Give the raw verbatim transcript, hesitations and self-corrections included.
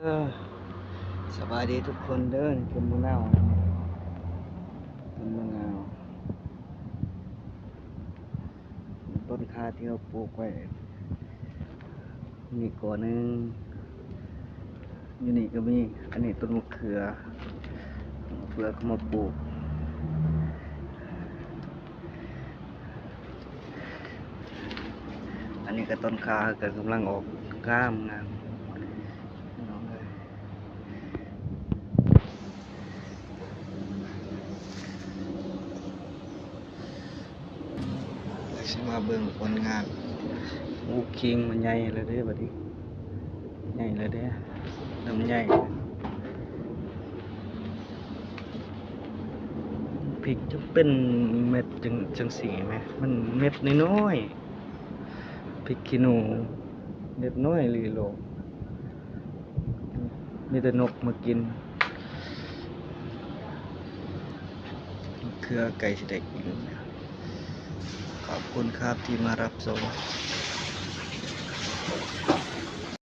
เออ สบายดีทุกคนเด้อ นี่เป็นมะนาว เป็นมะนาว ต้นข่าที่เราปลูกไว้ มีกอหนึ่ง อยู่นี่ก็มี อันนี้ต้นมะเขือ มะเขือเขามาปลูก อันนี้ก็ต้นข่าก็กำลังออกงามงาม พี่น้องเอ้ย สิมาเบิ่งผลงาน โอ้ คิงมันใหญ่แล้วเด้บัดนี้ ใหญ่แล้วเด้ เริ่มใหญ่ พริกจะเป็นเม็ดจัง จังสีไหม มันเม็ดน้อยๆ พริกขี้หนู เม็ดน้อยลีโล มีแต่นกมากิน เครือไก่สิได้กิน ขอบคุณครับที่มารับชม